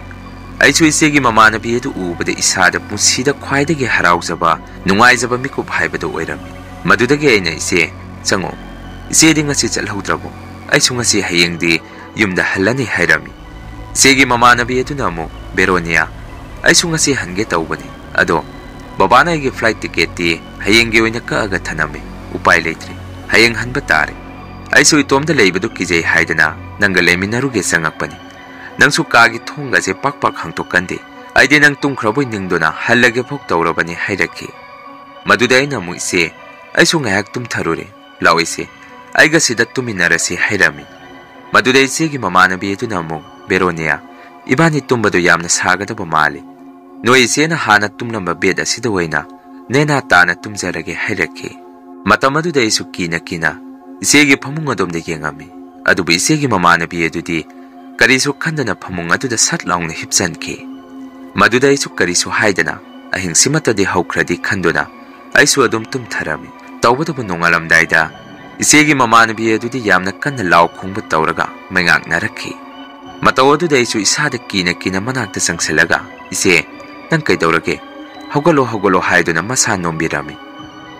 ꯑꯩꯁꯨ ꯏꯆꯦꯒꯤ ꯃꯃꯥꯟꯅꯕꯤ ꯑꯗꯨ ꯎꯕꯗ ꯏꯁꯥꯗ ꯄꯨꯟꯁꯤꯗ ꯈ꯭ꯋꯥꯏꯗꯒꯤ ꯍꯔꯥꯎꯖꯕ, ꯅꯨꯡꯉꯥꯏꯖꯕ ꯃꯤꯀꯨꯞ ꯍꯥꯏꯕꯗꯨ ꯑꯣꯏꯔꯝꯃꯤ꯫ ꯃꯗꯨꯗꯒꯤ ꯑꯩꯅ, "ꯏꯆꯦ, ꯆꯪꯉꯣ꯫ ꯏꯆꯦꯗꯤ ꯉꯁꯤ ꯆꯠꯍꯧꯗ꯭ꯔꯕꯣ? ꯑꯩꯁꯨ ꯉꯁꯤ ꯍꯌꯦꯡꯗꯤ ꯌꯨꯝꯗ ꯍꯜꯂꯅꯤ" ꯍꯥꯏꯔꯝꯃꯤ꯫ ꯏꯆꯦꯒꯤ ꯃꯃꯥꯟꯅꯕꯤ ꯑꯗꯨꯅ ꯑꯃꯨꯛ, "ꯕꯦꯔꯣꯅꯤꯌꯥ, ꯑꯩꯁꯨ ꯉꯁꯤ ꯍꯟꯒꯦ ꯇꯧꯕꯅꯤ꯫ ꯑꯗꯣ ꯕꯕꯥꯅ ꯑꯩꯒꯤ ꯐ꯭ꯂꯥꯏꯠ ꯇꯤꯀꯦꯠꯇꯤ ꯍꯌꯦꯡꯒꯤ ꯑꯣꯏꯅ ꯀꯛꯑꯒ ꯊꯅꯝꯃꯤ꯫ ꯎꯄꯥꯏ ꯂꯩꯇ꯭ꯔꯦ꯫ ꯍꯌꯦꯡ ꯍꯟꯕ ꯇꯥꯔꯦ꯫ ꯑꯩꯁꯨ ꯏꯇꯣꯝꯗ ꯂꯩꯕꯗꯨ ꯀꯤꯖꯩ ꯍꯥꯏꯗꯅ ꯅꯪꯒ ꯂꯩꯃꯤꯟꯅꯔꯨꯒꯦ ꯆꯪꯉꯛꯄꯅꯤ꯫ ꯅꯪꯁꯨ ꯀꯥꯒꯤ ꯊꯣꯡꯒꯁꯦ ꯄꯥꯛ ꯄꯥꯛ ꯍꯥꯡꯇꯣꯛꯀꯟꯗꯦ꯫ ꯑꯩꯗꯤ ꯅꯪ ꯇꯨꯝꯈ꯭ꯔꯕꯣꯏ ꯅꯤꯡꯗꯨꯅ ꯍꯜꯂꯒꯦ ꯐꯥꯎ ꯇꯧꯔꯕꯅꯤ" ꯍꯥꯏꯔꯛꯈꯤ꯫ ꯃꯗꯨꯗ ꯑꯩꯅ ꯑꯃꯨꯛ, "ꯏꯆꯦ, ꯑꯩꯁꯨ ꯉꯥꯏꯍꯥꯛ ꯇꯨꯝꯊꯔꯨꯔꯦ꯫ ꯂꯥꯛꯑꯣ ꯏꯆꯦ, ꯑꯩꯒ ꯁꯤꯗ ꯇꯨꯝꯃꯤꯟꯅꯔꯁꯤ" ꯍꯥꯏꯔꯝꯃꯤ꯫ ꯃꯗꯨꯗ ꯏꯆꯦꯒꯤ ꯃꯃꯥꯟꯅꯕꯤ ꯑꯗꯨꯅ ꯑꯃꯨꯛ, "ꯕꯦꯔꯣꯅꯤꯌꯥ, ꯏꯕꯥꯅꯤ ꯇꯨꯝꯕꯗꯣ ꯌꯥꯝꯅ ꯁꯥꯒꯗꯕ ꯃꯥꯜꯂꯤ꯫ ꯅꯣꯏ ꯏꯆꯦꯅ ꯍꯥꯟꯅ ꯇꯨꯝꯂꯝꯕ ꯕꯦꯗ ꯑꯁꯤꯗ ꯑꯣꯏꯅ ꯅꯦꯅꯥ ꯇꯥꯅ ꯇꯨꯝꯖꯔꯒꯦ" ꯍꯥꯏꯔꯛꯈꯤ꯫ ꯃꯇꯝ ꯑꯗꯨꯗ ꯑꯩꯁꯨ ꯀꯤꯅ ꯀꯤꯅ ꯏꯆꯦꯒꯤ ꯐꯃꯨꯡ ꯑꯗꯣꯝꯗ ꯌꯦꯡꯉꯝꯃꯤ꯫ ꯑꯗꯨꯕꯨ ꯏꯆꯦꯒꯤ ꯃꯃꯥꯟꯅꯕꯤ ꯑꯗꯨꯗꯤ ꯀꯔꯤꯁꯨ ꯈꯟꯗꯅ ꯐꯃꯨꯡ ꯑꯗꯨꯗ ꯁꯠ ꯂꯥꯎꯅ ꯍꯤꯞꯆꯟꯈꯤ꯫ ꯃꯗꯨꯗ ꯑꯩꯁꯨ ꯀꯔꯤꯁꯨ ꯍꯥꯏꯗꯅ ꯑꯍꯤꯡꯁꯤꯃꯠꯇꯗꯤ ꯍꯧꯈ꯭ꯔꯗꯤ ꯈꯟꯗꯨꯅ ꯑꯩꯁꯨ ꯑꯗꯨꯝ ꯇꯨꯝꯊꯔꯝꯃꯤ꯫ ꯇꯧꯕꯇꯕꯨ ꯅꯣꯡꯉꯥꯜꯂꯝꯗꯥꯏꯗ ꯏꯆꯦꯒꯤ ꯃꯃꯥꯟꯅꯕꯤ ꯑꯗꯨꯗꯤ ꯌꯥꯝꯅ ꯀꯟꯅ ꯂꯥꯎ ꯈꯣꯡꯕ ꯇꯧꯔꯒ ꯃꯩꯉꯥꯛꯅꯔꯛꯈꯤ꯫ ꯃꯇꯧ ꯑꯗꯨꯗ ꯑꯩꯁꯨ ꯏꯁꯥꯗ ꯀꯤꯅ ꯀꯤꯅ ꯃꯅꯥꯛꯇ ꯆꯪꯁꯤꯜꯂꯒ, "ꯏꯆꯦ, ꯅꯪ ꯀꯩꯗꯧꯔꯒꯦ? ꯍꯧꯒꯠꯂꯣ, ꯍꯧꯒꯠꯂꯣ" ꯍꯥꯏꯗꯨꯅ ꯃꯁꯥ ꯅꯣꯝꯕꯤꯔꯝꯃꯤ꯫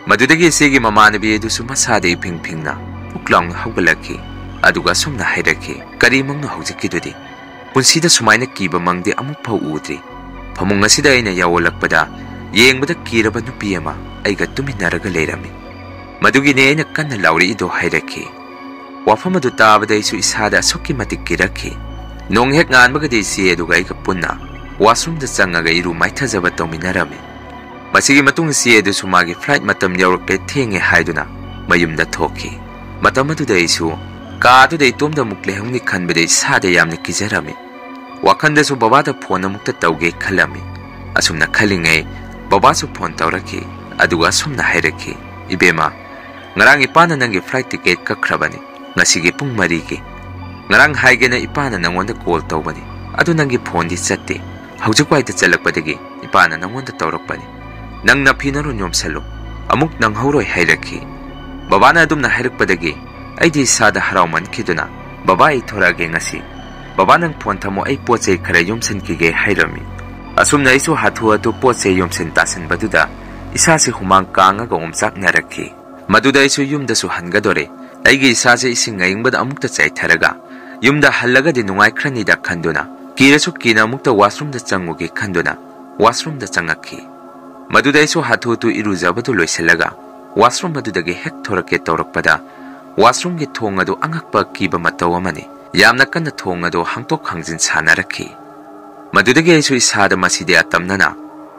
ꯃꯗꯨꯗꯒꯤ ꯏꯆꯦꯒꯤ ꯃꯃꯥꯟꯅꯕꯤ ꯑꯗꯨꯁꯨ ꯃꯁꯥꯗ ꯏꯐꯤꯡ ꯐꯤꯡꯅ ꯄꯨꯛ ꯂꯥꯎꯅ ꯍꯧꯒꯠꯂꯛꯈꯤ꯫ ꯑꯗꯨꯒ ꯑꯁꯨꯝꯅ ꯍꯥꯏꯔꯛꯈꯤ, "ꯀꯔꯤ ꯃꯪꯅꯣ ꯍꯧꯖꯤꯛꯀꯤꯗꯨꯗꯤ? ꯄꯨꯟꯁꯤꯗ ꯁꯨꯃꯥꯏꯅ ꯀꯤꯕ ꯃꯪꯗꯤ ꯑꯃꯨꯛ ꯐꯥꯎ ꯎꯗ꯭ꯔꯤ꯫ ꯐꯃꯨꯡ ꯑꯁꯤꯗ ꯑꯩꯅ ꯌꯥꯑꯣꯜꯂꯛꯄꯗ ꯌꯦꯡꯕꯗ ꯀꯤꯔꯕ ꯅꯨꯄꯤ ꯑꯃ ꯑꯩꯒ ꯇꯨꯃꯤꯟꯅꯔꯒ ꯂꯩꯔꯝꯃꯤ꯫ ꯃꯗꯨꯒꯤꯅꯦ ꯑꯩꯅ ꯀꯟꯅ ꯂꯥꯎꯔꯛꯏꯗꯣ" ꯍꯥꯏꯔꯛꯈꯤ꯫ ꯋꯥꯐꯝ ꯑꯗꯨ ꯇꯥꯕꯗ ꯑꯩꯁꯨ ꯏꯁꯥꯗ ꯑꯁꯨꯛꯀꯤ ꯃꯇꯤꯛ ꯀꯤꯔꯛꯈꯤ꯫ ꯅꯣꯡ ꯍꯦꯛ ꯉꯥꯟꯕꯒꯗꯤ ꯏꯆꯦ ꯑꯗꯨꯒ ꯑꯩꯒ ꯄꯨꯟꯅ washroomꯗ ꯆꯪꯉꯒ ꯏꯔꯨ ꯃꯥꯏꯊꯖꯕ ꯇꯧꯃꯤꯟꯅꯔꯝꯃꯤ꯫ ꯃꯁꯤꯒꯤ ꯃꯇꯨꯡ ꯏꯆꯦ ꯑꯗꯨꯁꯨ ꯃꯥꯒꯤ flight ꯃꯇꯝ ꯌꯧꯔꯛꯂꯦ, ꯊꯦꯡꯉꯦ ꯍꯥꯏꯗꯨꯅ ꯃꯌꯨꯝꯗ ꯊꯣꯛꯈꯤ꯫ ꯃꯇꯝ ꯑꯗꯨꯗ ꯑꯩꯁꯨ ꯀꯥ ꯑꯗꯨꯗ ꯏꯇꯣꯝꯗ ꯑꯃꯨꯛ ꯂꯩꯍꯧꯅꯤ ꯈꯟꯕꯗ ꯏꯁꯥꯗ ꯌꯥꯝꯅ ꯀꯤꯖꯔꯝꯃꯤ꯫ ꯋꯥꯈꯜꯗꯁꯨ ꯕꯕꯥꯗ phone ꯑꯃꯨꯛꯇ ꯇꯧꯒꯦ ꯈꯜꯂꯝꯃꯤ꯫ ꯑꯁꯨꯝꯅ ꯈꯜꯂꯤꯉꯩ ꯕꯕꯥꯁꯨ phone ꯇꯧꯔꯛꯈꯤ꯫ ꯑꯗꯨꯒ ꯑꯁꯨꯝꯅ ꯍꯥꯏꯔꯛꯈꯤ, "ꯏꯕꯦꯝꯃ, ꯉꯔꯥꯡ ꯏꯄꯥꯅ ꯅꯪꯒꯤ flight ticket ꯀꯛꯈ꯭ꯔꯕꯅꯤ, ꯉꯁꯤꯒꯤ ꯄꯨꯡ ꯃꯔꯤꯒꯤ꯫ ꯉꯔꯥꯡ ꯍꯥꯏꯒꯦꯅ ꯏꯄꯥꯅ ꯅꯪꯉꯣꯟꯗ call ꯇꯧꯕꯅꯤ, ꯑꯗꯨ ꯅꯪꯒꯤ phoneꯗꯤ ꯆꯠꯇꯦ꯫ ꯍꯧꯖꯤꯛꯋꯥꯏꯗ ꯆꯠꯂꯛꯄꯗꯒꯤ ꯏꯄꯥꯅ ꯅꯪꯉꯣꯟꯗ ꯇꯧꯔꯛꯄꯅꯤ꯫ ꯅꯪ ꯅꯐꯤ ꯅꯔꯣꯟ ꯌꯣꯝꯁꯜꯂꯨ, ꯑꯃꯨꯛ ꯅꯪꯍꯧꯔꯣꯏ" ꯍꯥꯏꯔꯛꯈꯤ꯫ ꯕꯕꯥꯅ ꯑꯗꯨꯝꯅ ꯍꯥꯏꯔꯛꯄꯗꯒꯤ ꯑꯩꯗꯤ ꯏꯁꯥꯗ ꯍꯔꯥꯎꯃꯟꯈꯤꯗꯨꯅ, "ꯕꯕꯥ, ꯑꯩ ꯊꯣꯔꯛꯑꯒꯦ ꯉꯁꯤ꯫ ꯕꯕꯥ, ꯅꯪ phone ꯊꯝꯃꯣ, ꯑꯩ ꯄꯣꯠ ꯆꯩ ꯈꯔ ꯌꯣꯝꯁꯤꯟꯈꯤꯒꯦ" ꯍꯥꯏꯔꯝꯃꯤ꯫ ꯑꯁꯨꯝꯅ ꯑꯩꯁꯨ ꯍꯥꯊꯨ ꯍꯥꯊꯨ ꯄꯣꯠ ꯆꯩ ꯌꯣꯝꯁꯤꯟ ꯇꯥꯁꯤꯟꯕꯗꯨꯗ ꯏꯁꯥꯁꯤ ꯍꯨꯃꯥꯡ ꯀꯥꯡꯉꯒ ꯑꯣꯝꯆꯥꯛꯅꯔꯛꯈꯤ꯫ ꯃꯗꯨꯗ ꯑꯩꯁꯨ ꯌꯨꯝꯗꯁꯨ ꯍꯟꯒꯗꯣꯔꯦ꯫ ꯑꯩꯒꯤ ꯏꯁꯥꯁꯦ ꯏꯁꯤꯡ ꯑꯏꯪꯕꯗ ꯑꯃꯨꯛꯇ ꯆꯥꯏꯊꯔꯒ ꯌꯨꯝꯗ ꯍꯜꯂꯒꯗꯤ ꯅꯨꯡꯉꯥꯏꯈ꯭ꯔꯅꯤꯗ ꯈꯟꯗꯨꯅ, ꯀꯤꯔꯁꯨ ꯀꯤꯅ ꯑꯃꯨꯛꯇ washroomꯗ ꯆꯪꯉꯨꯒꯦ ꯈꯟꯗꯨꯅ washroomꯗ ꯆꯪꯉꯛꯈꯤ꯫ ꯃꯗꯨꯗ ꯑꯩꯁꯨ ꯍꯥꯊꯨ ꯍꯥꯊꯨ ꯏꯔꯨꯖꯕꯗꯨ ꯂꯣꯏꯁꯤꯜꯂꯒ washroom ꯑꯗꯨꯗꯒꯤ ꯍꯦꯛ ꯊꯣꯔꯛꯀꯦ ꯇꯧꯔꯛꯄꯗ, washroomꯒꯤ ꯊꯣꯡ ꯑꯗꯨ ꯑꯉꯛꯄ ꯑꯀꯤꯕ ꯃꯇꯧ ꯑꯃꯅꯤ꯫ ꯌꯥꯝꯅ ꯀꯟꯅ ꯊꯣꯡ ꯑꯗꯨ ꯍꯥꯡꯇꯣꯛ ꯍꯥꯡꯖꯤꯟ ꯁꯥꯟꯅꯔꯛꯈꯤ꯫ ꯃꯗꯨꯗꯒꯤ ꯑꯩꯁꯨ ꯏꯁꯥꯗ ꯃꯁꯤꯗꯤ ꯑꯇꯝꯅꯅ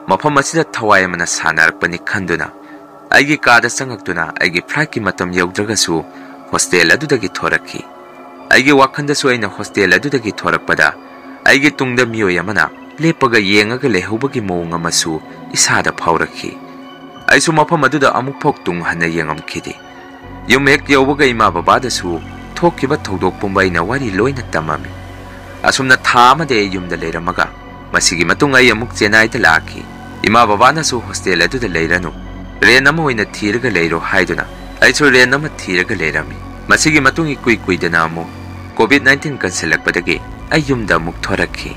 ꯃꯐꯝ ꯑꯁꯤꯗ ꯊꯋꯥꯏ ꯑꯃꯅ ꯁꯥꯟꯅꯔꯛꯄꯅꯤ ꯈꯟꯗꯨꯅ, ꯑꯩꯒꯤ ꯀꯥꯗ ꯆꯪꯉꯛꯇꯨꯅ ꯑꯩꯒꯤ flightꯀꯤ ꯃꯇꯝ ꯌꯧꯗ꯭ꯔꯒꯁꯨ hostel ꯑꯗꯨꯗꯒꯤ ꯊꯣꯔꯛꯈꯤ꯫ ꯑꯩꯒꯤ ꯋꯥꯈꯜꯗꯁꯨ ꯑꯩꯅ hostel ꯑꯗꯨꯗꯒꯤ ꯊꯣꯔꯛꯄꯗ ꯑꯩꯒꯤ ꯇꯨꯡꯗ ꯃꯤꯑꯣꯏ ꯑꯃꯅ ꯂꯦꯞꯄꯒ ꯌꯦꯡꯉꯒ ꯂꯩꯍꯧꯕꯒꯤ ꯃꯑꯣꯡ ꯑꯃꯁꯨ ꯏꯁꯥꯗ ꯐꯥꯎꯔꯛꯈꯤ꯫ ꯑꯩꯁꯨ ꯃꯐꯝ ꯑꯗꯨꯗ ꯑꯃꯨꯛꯐꯥꯎ ꯇꯨꯡ ꯍꯟꯅ ꯌꯦꯡꯉꯝꯈꯤꯗꯦ꯫ ꯌꯨꯝ ꯍꯦꯛ ꯌꯧꯕꯒ ꯏꯃꯥ ꯕꯕꯥꯗꯁꯨ ꯊꯣꯛꯈꯤꯕ ꯊꯧꯗꯣꯛ ꯄꯨꯝꯕ ꯑꯩꯅ ꯋꯥꯔꯤ ꯂꯣꯏꯅ ꯇꯝꯃꯝꯃꯤ꯫ ꯑꯁꯨꯝꯅ ꯊꯥ ꯑꯃꯗꯤ ꯑꯩ ꯌꯨꯝꯗ ꯂꯩꯔꯝꯃꯒ, ꯃꯁꯤꯒꯤ ꯃꯇꯨꯡ ꯑꯩ ꯑꯃꯨꯛ ꯆꯦꯟꯅꯥꯏꯗ ꯂꯥꯛꯈꯤ꯫ ꯏꯃꯥ ꯕꯕꯥꯅꯁꯨ hostel ꯑꯗꯨꯗ ꯂꯩꯔꯅꯨ, "ꯔꯦꯟ ꯑꯃ ꯑꯣꯏꯅ ꯊꯤꯔꯒ ꯂꯩꯔꯣ" ꯍꯥꯏꯗꯨꯅ ꯑꯩꯁꯨ ꯔꯦꯟ ꯑꯃ ꯊꯤꯔꯒ ꯂꯩꯔꯝꯃꯤ꯫ ꯃꯁꯤꯒꯤ ꯃꯇꯨꯡ ꯏꯀꯨꯏ ꯀꯨꯏꯗꯅ ꯑꯃꯨꯛ ꯀꯣꯚꯤꯗ ꯅꯥꯏꯟꯇꯤꯟ ꯀꯟꯁꯤꯜꯂꯛꯄꯗꯒꯤ ꯑꯩ ꯌꯨꯝꯗ ꯑꯃꯨꯛ ꯊꯣꯔꯛꯈꯤ꯫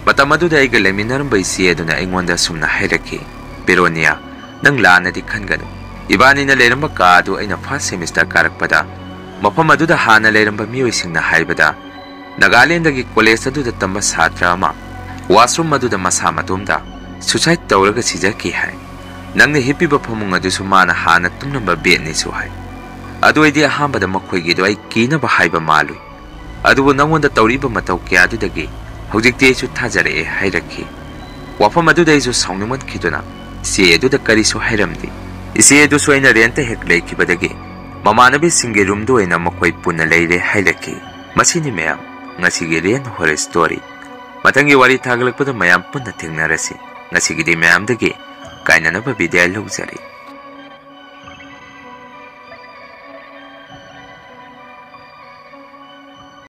ꯃꯇꯝ ꯑꯗꯨꯗ ꯑꯩꯒ ꯂꯩꯃꯤꯟꯅꯔꯝꯕ ꯏꯆꯦ ꯑꯗꯨꯅ ꯑꯩꯉꯣꯟꯗ ꯑꯁꯨꯝꯅ ꯍꯥꯏꯔꯛꯈꯤ, "ꯕꯦꯔꯣꯅꯤꯌꯥ, ꯅꯪ ꯂꯥꯟꯅꯗꯤ ꯈꯟꯒꯅꯨ꯫ ꯏꯕꯥꯅꯤꯅ ꯂꯩꯔꯝꯕ ꯀꯥ ꯑꯗꯨ ꯑꯩꯅ ꯐꯥꯔꯁ ꯁꯦꯃꯤꯁꯇꯔ ꯀꯥꯔꯛꯄꯗ ꯃꯐꯝ ꯑꯗꯨꯗ ꯍꯥꯟꯅ ꯂꯩꯔꯝꯕ ꯃꯤꯑꯣꯏꯁꯤꯡꯅ ꯍꯥꯏꯕꯗ ꯅꯥꯒꯥꯂꯦꯟꯗꯒꯤ ꯀꯣꯂꯦꯖ ꯑꯗꯨꯗ ꯇꯝꯕ ꯁꯥꯇ꯭ꯔ ꯑꯃ ꯋꯥꯁꯔꯨꯝ ꯑꯗꯨꯗ ꯃꯁꯥ ꯃꯇꯣꯝꯗ ꯁꯨꯁꯥꯏꯗ ꯇꯧꯔꯒ ꯁꯤꯖꯈꯤ ꯍꯥꯏ꯫ ꯅꯪꯅ ꯍꯤꯞꯄꯤꯕ ꯐꯃꯨꯡ ꯑꯗꯨꯁꯨ ꯃꯥꯅ ꯍꯥꯟꯅ ꯇꯨꯝꯂꯝꯕ ꯕꯦꯗꯅꯤꯁꯨ" ꯍꯥꯏ꯫ ꯑꯗꯨ ꯑꯩꯗꯤ ꯑꯍꯥꯟꯕꯗ ꯃꯈꯣꯏꯒꯤꯗꯣ ꯑꯩ ꯀꯤꯅꯕ ꯍꯥꯏꯕ ꯃꯥꯜꯂꯨꯏ꯫ ꯑꯗꯨꯕꯨ ꯅꯪꯉꯣꯟꯗ ꯇꯧꯔꯤꯕ ꯃꯇꯧ ꯀꯌꯥꯗꯨꯗꯒꯤ ꯍꯧꯖꯤꯛꯇꯤ ꯑꯩꯁꯨ ꯊꯥꯖꯔꯛꯑꯦ ꯍꯥꯏꯔꯛꯈꯤ꯫ ꯋꯥꯐꯝ ꯑꯗꯨꯗ ꯑꯩꯁꯨ ꯁꯥꯎꯅꯤꯡꯃꯟꯈꯤꯗꯨꯅ ꯏꯆꯦ ꯑꯗꯨꯗ ꯀꯔꯤꯁꯨ ꯍꯥꯏꯔꯝꯗꯦ꯫ ꯏꯆꯦ ꯑꯗꯨꯁꯨ ꯑꯩꯅ ꯔꯦꯟꯇ ꯍꯦꯛ ꯂꯩꯈꯤꯕꯗꯒꯤ ꯃꯃꯥꯟꯅꯕꯤꯁꯤꯡꯒꯤ ꯔꯨꯝꯗ ꯑꯣꯏꯅ ꯃꯈꯣꯏ ꯄꯨꯟꯅ ꯂꯩꯔꯦ ꯍꯥꯏꯔꯛꯈꯤ꯫ ꯃꯁꯤꯅꯤ ꯃꯌꯥꯝ, ꯉꯁꯤꯒꯤ ꯔꯦꯟ ꯍꯣꯔꯔ ꯁ꯭ꯇꯣꯔꯤ꯫ ꯃꯊꯪꯒꯤ ꯋꯥꯔꯤ ꯊꯥꯒꯠꯂꯛꯄꯗ ꯃꯌꯥꯝ ꯄꯨꯟꯅ ꯊꯦꯡꯅꯔꯁꯤ꯫ ꯉꯁꯤꯒꯤꯗꯤ ꯃꯌꯥꯝꯗꯒꯤ ꯀꯥꯏꯅꯅꯕ ꯕꯤꯗꯥꯏ ꯂꯧꯖꯔꯤ꯫